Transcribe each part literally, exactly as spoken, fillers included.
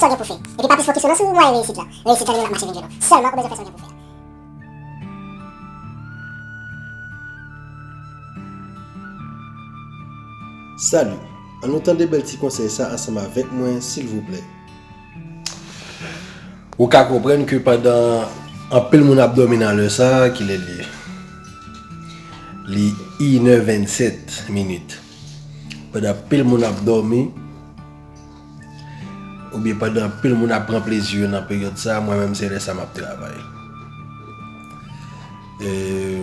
sa w gen pou fè. Epi pa plis fokis ou nan sou mwayen reyisit la. Reyisit la li menm ap mache vin jwenn ou. Sèlman ou bezwen fè sa w gen pou fè a. Salut! Ann nou tande bèl ti konsèy sa ansanm avèk mwen, silvouplè. Ou ka konprann ke pandan anpil moun ap dòmi nan lè sa a, kilè l ye? Li inè vennsèt minit. Pandan anpil moun ap dòmi, oubyen pandan anpil moun ap pran plezi yo nan peryòd sa a, mwen menm se lè sa a m ap travay. E,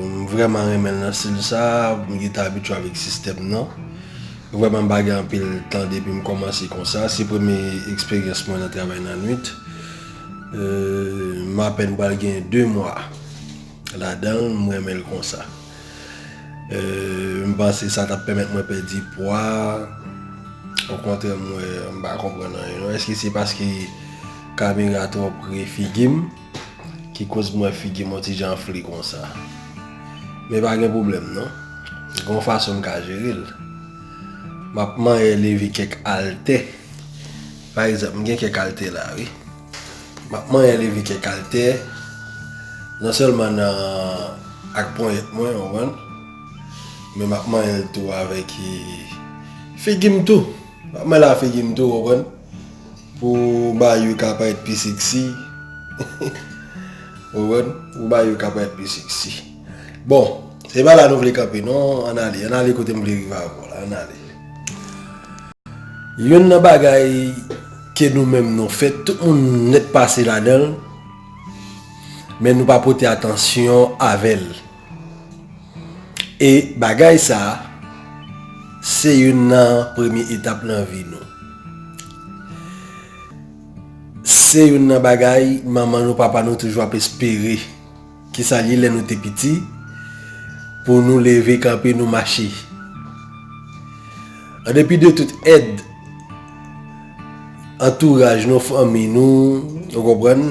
m vrèman renmen l nan stil sa a, m gentan abitye avèk sistèm nan. Vrèman m pa gen anpil tan depi m kòmanse konsa, se premye eksperyans mwen nan travay nan nwit. E, m apèn pral gen de mwa ladan l, m renmen l konsa. E, m panse sa t ap pèmèt mwen pèdi pwa. Okontrè, m wè, m pa konprann anyen non. Èske se paske kamera twò pre figi m ki koz m wè figi m yon ti jan anfle konsa? Men pa gen pwoblèm non. Gen yon fason m ka jere l. M ap manyen leve kèk altè. Pa egzanp, m gen kèk altè la, wi. M ap manyen leve kèk altè, non sèlman nan, ak ponyèt mwen, w konprann, men m ap manyen l tou avèk, e, figi m tou. M ap manyen l ak figi m tou, w konprann, pou mayo ka parèt pi seksi. W konprann? Pou mayo ka parèt pi seksi. Bon, se pa la nou vle kanpe non, ann ale, ann ale kote m vle rive avè w la, ann ale. Youn nan bagay ke nou menm nou fè, tout moun nèt pase ladan l, men nou pa pote atansyon avè l. E bagay sa a, se youn nan premye etap nan vi nou. Se youn nan bagay manman nou, papa nou toujou ap espere. Kisa l ye lè nou te piti? Pou nou leve kanpe, nou mache. An depi de tout èd antouraj nou, fanmi nou, ou konprann,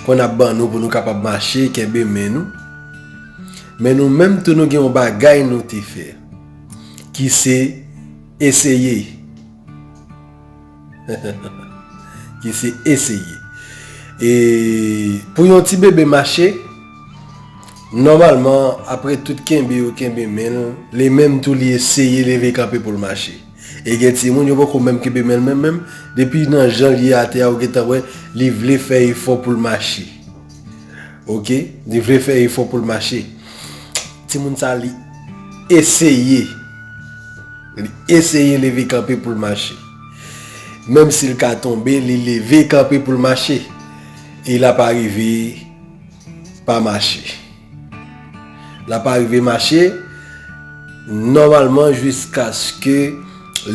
konn ap ban nou pou nou kapab mache, kenbe men nou. Men nou menm tou nou gen yon bagay nou te fè, ki se eseye. Ki se eseye. E pou yon ti bebe mache, nòmalman, apre tout kenbe yo kenbe men l, li menm tou li eseye leve kanpe pou l mache. E gen timoun, yo poko menm kenbe men l menm, menm. Depi nan jan l ye atè a, ou gentan wè, li vle fè efò pou l mache. Oke? Li vle fè efò pou l mache. Timoun sa, li eseye. Li eseye leve kanpe pou l mache. Menm si l ka tonbe, li leve kanpe pou l mache. E l ap arive pa mache. L ap arive mache nòmalman jiskaske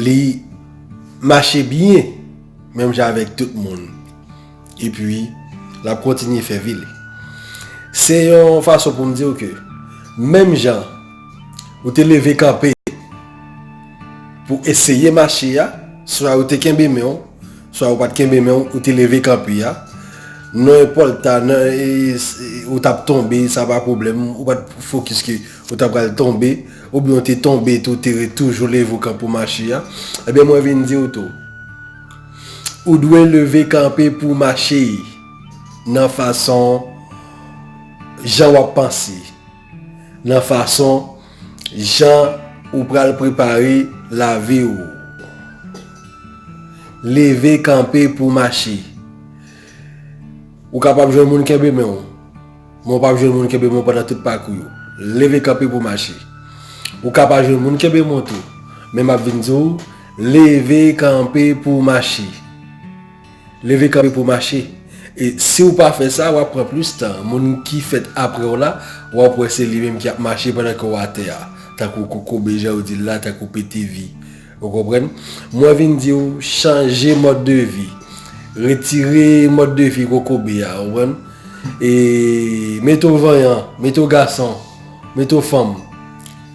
li mache byen, menm jan avèk tout moun. Epi, l ap kontinye fè vi li. Se yon fason pou m di w ke, menm jan ou te leve kanpe pou eseye mache a, swa ou te kenbe men w, swa ou pa t kenbe men w, ou te leve kanpe a, nan enpòta, nan, e, e, ou t ap tonbe, sa pa pwoblèm, ou pa t fokis ke ou ta pral tonbe, oubyen ou te tonbe tou, ou te ret toujou leve w kanpe pou mache a, ebyen, mwen vin di w tou, ou dwe leve kanpe pou mache nan fason jan w ap panse, nan fason jan ou pral prepare lavi w. Leve kanpe pou mache. Ou kapab jwenn moun kenbe men w, men w p ap jwenn moun kenbe men w pandan tout pakou yo. Leve kanpe pou mache. Ou ka pa jwenn moun kenbe men w tou, men m ap vin di w, leve kanpe pou mache. Leve kanpe pou mache. E si w pa fè sa, w ap pran plis tan. Moun ki fèt apre w la, w ap wè se li menm ki ap mache pandan ke w atè a. Tankou kokobe, jan yo di l la, tankou pete vi. Ou konprann? Mwen vin di w, chanje mòd de vi. Retire mòd de vi kokobe a, ou konprann? E mete w vanyan, mete w gason, mete w fanm.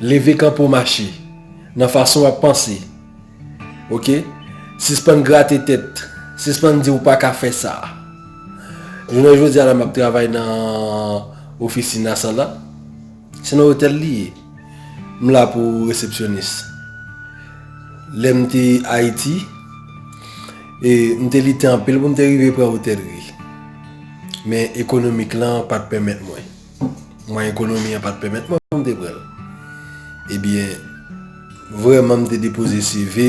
Leve kanpe w mache. Nan fason w ap panse. Oke? Sispann grate tèt. Sispann di w pa ka fè sa. Jounen jodi a la, m ap travay nan ofisin Asala. Se nan otèl li ye. M la pou resepsyonis. Lè m te Ayiti, E m te lite anpil pou m te rive pran otèlri. Men ekonomik lan pa t pèmèt mwen. Mwen ekonomi an pa t pèmèt mwen pou m te pran l. Ebyen, vrèman m te depoze C V,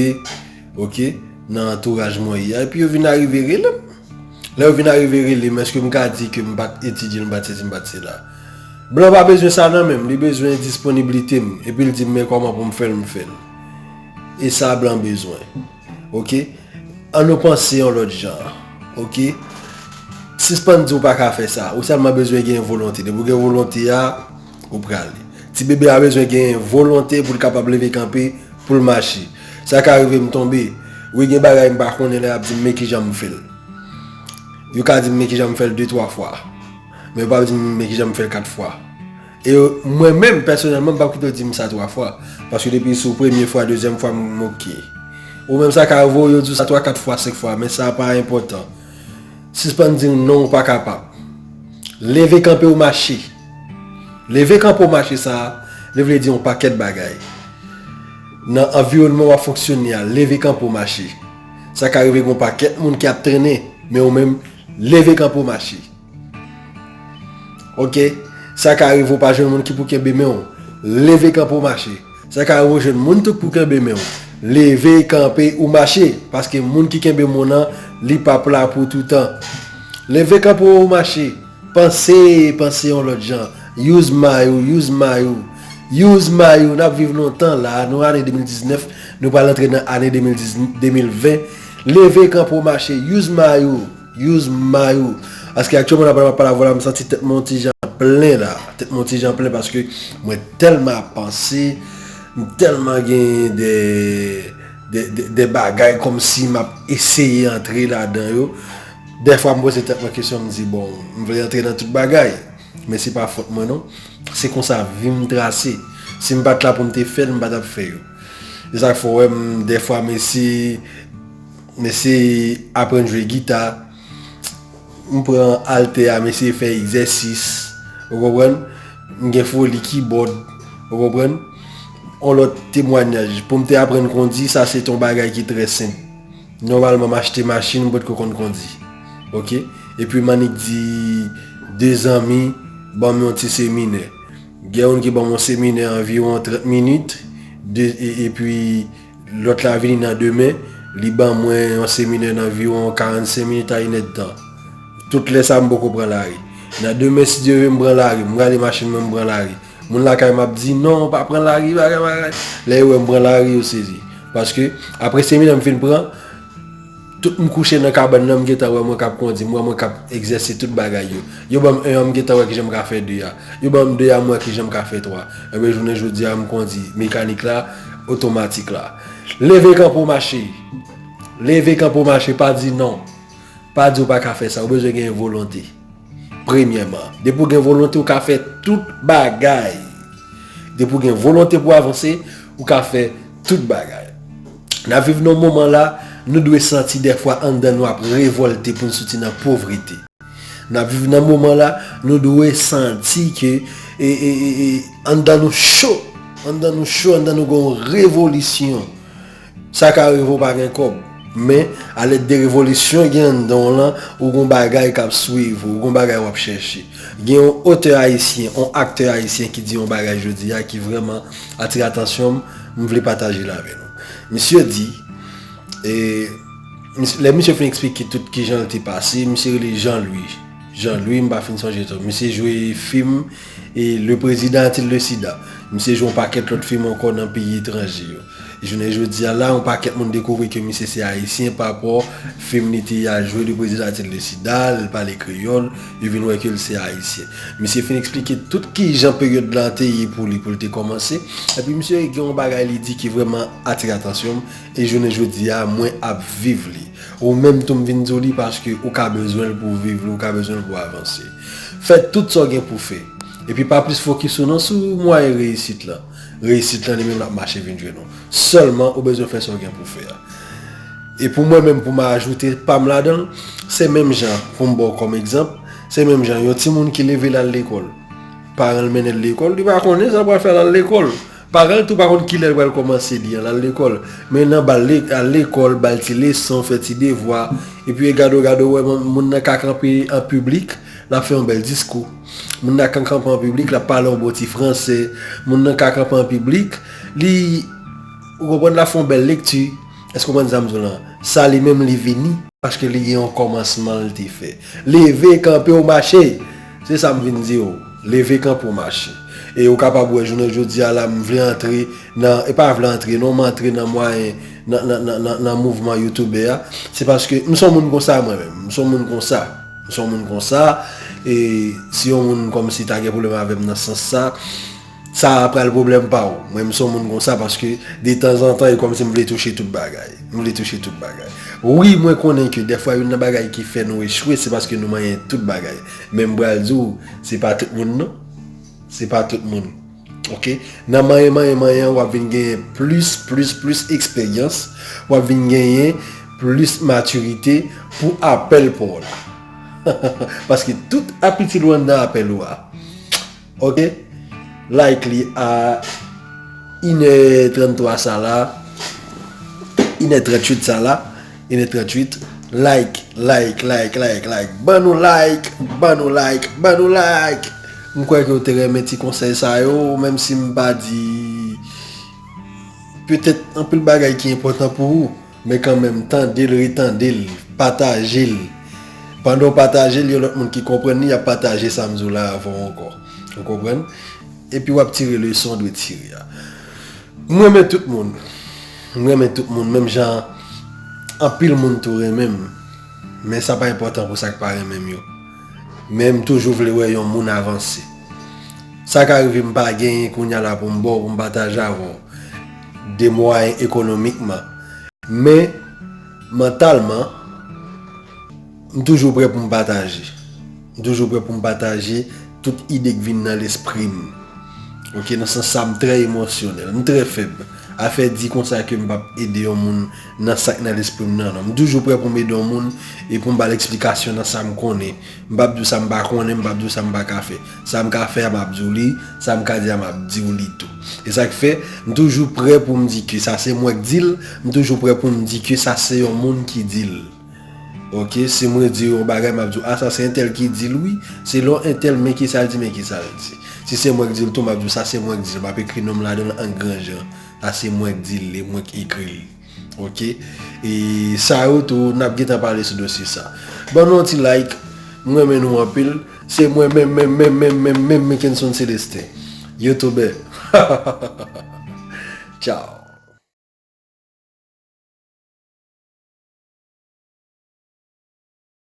oke, nan antouraj mwen ye a, epi yo vin arive rele m. Lè yo vin arive rele m, èske m ka di ke m pa t etidye l, m pa t sesi, m pa t sela? Blan pa bezwen sa nan men m, li bezwen disponiblite m, epi l di m men kòman pou m fè l, m fè l. E sa blan bezwen. Oke? Ann nou panse yon lòt jan. Oke? Sispann di w pa ka fè sa. Ou sèlman bezwen gen volonte. Depi w gen volonte a, ou prale. Ti bebe a bezwen gen volonte pou l kapab leve kanpe, pou l mache. Sa ka rive m tonbe. Wi, gen bagay m pa konnen lè y ap di m men kijan m fè l. Yo ka di m men kijan m fè l de, twa fwa. Men yo pa di m men kijan m fè l kat fwa. E yo, mwen menm, pèsonèlman, m p ap kite yo di m sa twa fwa. Paske depi sou premye fwa, dezyèm fwa, m oke. Ou menm sa ka rive w, yo di w sa twa, kat fwa, senk fwa, men sa pa enpòtan. Sispann di m non, ou pa kapab. Leve kanpe w mache. Leve kanpe w mache sa a, li vle di yon pakèt bagay. Nan anviwònman w ap fonksyone a, leve kanpe w mache. Sa ka rive gen yon pakèt moun ki ap trennen, men ou menm, leve kanpe w mache. Oke? Sa ka rive w pa jwenn moun ki pou kenbe men w. Leve kanpe w mache. Sa ka rive w jwenn moun tou pou kenbe men w. Leve kanpe ou mache. Paske moun ki kenbe men w nan, li p ap la pou toutan. Leve kanpe ou mache. Panse, panse yon lòt jan. Use may ou, use may ou. Use may ou. N ap viv lontan la. Nou ane de mil diznèf, nou pral antre nan ane de mil diz, de mil ven. Leve kanpe ou mache. Use may ou. Use may ou. Paske aktyèlman, n ap pale avè w la, m santi tèt mwen yon ti jan plen la. Tèt mwen yon ti jan plen paske mwen tèlman ap panse, m tèlman gen de, de, de, de bagay kòmsi m ap eseye antre ladan yo. Dèfwa, m poze tèt mwen kesyon, m di, bon, m vle antre nan tout bagay. Men se pa fòt mwen, non. Se konsa vi m trase. Si m pa t la pou m te fè l, m pa t ap fè yo. Se sa k fè w wè m, dèfwa, m eseye, m eseye aprann jwe gita. M pran altè a, m eseye fè egzèsis. Ou konprann? M gen foli kibòd. Ou konprann? On lòt temwanyaj. Pou m te aprann kondi, sa se t on bagay ki trè senp. Nòmalman, m achte machin, m potko konn kondi. Oke? Epi m annik di de zanmi ban m yon ti seminè. Gen youn ki ban m yon seminè anviwon trant minit, de, e, epi lòt la vini nan demen, li ban mwen yon seminè nan anviwon karannsenk minit a inèdtan. Tout lè sa a, m poko pran lari. Nan demen, si Dye vle, m pran lari, m rale machin mwen, m pran lari. Moun lakay m ap di, "Non, pa pran lari, bagay, bagay." Lè yo wè m pran lari, yo sezi. Paske, apre seminè m fin pran, tout m kouche nan kabann nan, m gentan wè mwen k ap kondi, m wè mwen k ap egzèse tout bagay yo. Yo ban m en an, m gentan wè kijan m ka fè de a. Yo ban m de a, m wè kijan m ka fè twa. Enben, jounen jodi a, m kondi mekanik la, otomatik la. Leve kanpe w mache. Leve kanpe w mache, pa di non. Pa di w pa ka fè sa, ou bezwen gen volonte. Premyèman, depi w gen volonte, ou ka fè tout bagay. Depi w gen volonte pou avanse, ou ka fè tout bagay. N ap viv nan moman la, nou dwe santi dèfwa anndan nou ap revòlte pou n soti nan povrete. N ap viv nan moman la, nou dwe santi ke e, e, e, e, anndan nou cho. Anndan nou cho, anndan nou gen yon revolisyon. Sa ka rive w pa gen kòb, men alèd de revolisyon gen anndan w lan, ou gon bagay k ap swiv ou, ou gon bagay w ap chèche. Gen yon otè ayisyen, yon aktè ayisyen ki di yon bagay jodi a ki vrèman atire atansyon m, m vle pataje l avè nou. Misye di, e, mis-, lè misye fin eksplike tout kijan l te pase, misye rele Jean Louis. Jean Louis, m pa fin sonje tou. Misye jwe fim e Le Président a-t-il le sida? Misye jwe yon pakèt lòt fim ankò nan peyi etranje yo. Jounen jodi a la, yon pakèt moun dekouvri ke misye se ayisyen pa rapò fim li te al jwe Le Président a-t-il le sida, l pale kreyòl, yo vin wè ke l se ayisyen. Misye fin eksplike tout kijan peryòd la te ye pou li, pou l te kòmanse. Epi misye gen yon bagay li di ki vrèman atire atansyon m, e jounen jodi a, mwen ap viv li. Ou menm tou m vin di w li paske ou ka bezwen l pou w viv li, ou ka bezwen l pou w avanse. Fè tout sa w gen pou w fè. Epi pa plis fokis ou non sou mwayen reyisit lan. Reyisit lan li menm l ap mache vin jwenn ou. Sèlman ou bezwen fè sa w gen pou w fè a. E pou mwen menm, pou m ajoute pa m ladan l, se menm jan, pou m ba w kòm egzanp, se menm jan yon timoun ki leve l al lekòl. Paran l mennen l lekòl, li pa konnen sa l pral fè al lekòl. Paran l tou pa konn kilè l pral kòmanse li an, l al lekòl. Men nan ba l le- al lekòl, ba l ti leson, fè ti devwa. Epi gade w, gade w, wè moun nan ka kanpe an piblik, l ap fè yon bèl diskou. Moun nan ka kanpe an piblik, l ap pale yon bon ti franse. Moun nan ka kanpe an piblik, li, ou konprann, l ap fè yon bèl lekti. Èske w konprann sa m di w lan? Sa li menm li vini. Paske li gen yon kòmansman l te fè. Leve kanpe w mache. Se sa m vin di w. Leve kanpe w mache. E ou kapab wè jounen jodi a la, m vle antre nan, e pa vle antre non, m antre nan mwayen, nan, nan, nan, nan, nan mouvman youtubè a. Se paske m se yon moun konsa mwen menm. M se yon moun konsa. M se yon moun konsa. E si yon moun kòmsi ta gen pwoblèm avè m nan sans sa, sa a pral pwoblèm pa w. Mwen, m se yon moun konsa paske detanzantan, e kòmsi m vle touche tout bagay. M vle touche tout bagay. Wi, mwen konnen ke dèfwa youn nan bagay ki fè nou echwe, se paske nou manyen tout bagay. Men m pral di w, se pa tout moun non. Se pa tout moun. Oke? Nan manyen, manyen, manyen, w ap vin genyen plis, plis, plis eksperyans. W ap vin genyen plis matirite pou apèl pa w la. Paske tout ap itil w anndan apèl ou a. Oke? Like li a inè tranntwa sa la. Inè tranntuit sa la. Inè tranntuit. Like, like, like, like, like. Ban nou like, ban nou like, ban nou like. M kwè ke w te renmen ti konsèy sa yo, menm si m pa di petèt anpil bagay ki enpòtan pou ou. Men kanmenm, tande l, retande l, pataje l. Pandan w pataje l, yon lòt moun ki konprann li, y ap pataje sa m di w la avè w ankò. Ou konprann? Epi w ap tire leson w dwe tire a. M renmen tout moun. M renmen tout moun, menm jan anpil moun tou renmen m. Men sa pa enpòtan pou sa k pa renmen m yo. Men m toujou vle wè yon moun avanse. Sa ka rive m pa genyen kounye a la pou m ba w, pou m pataje avè w. De mwayen ekonomikman. Men, mantalman, m toujou prè pou m pataje. M toujou prè pou m pataje tout ide k vin nan lespri m. Oke, nan sans sa, m trè emosyonèl, m trè fèb. Afè di konsa ke m p ap ede yon moun nan sa k nan lespri m nan, non. M toujou prè pou m ede yon moun e pou m ba l eksplikasyon nan sa m konnen. M p ap di w sa m pa konnen, m p ap di w sa m pa ka fè. Sa m ka fè a, m ap di w li, sa m ka di a, m ap di w li tou. E sa k fè, m toujou prè pou m di ke sa se mwen k di l, m toujou prè pou m di ke sa se yon moun ki di l. Oke, si mwen di yon bagay, m ap di w, a, sa se entèl ki di l, wi. Selon entèl, men ki sa l di, men ki sa l di. Si se mwen k di l tou, m ap di w, sa se mwen k di l. M ap ekri non m ladan l an gran jan. Sa se mwen k di l, e mwen k ekri l. Oke? E sa yo tou, n ap gentan pale sou dosye sa. Ban nou yon ti like. M renmen nou anpil. Se mwen menm, menm, menm, menm, menm, menm, Mickenson Celestin. Youtubè. Tchao.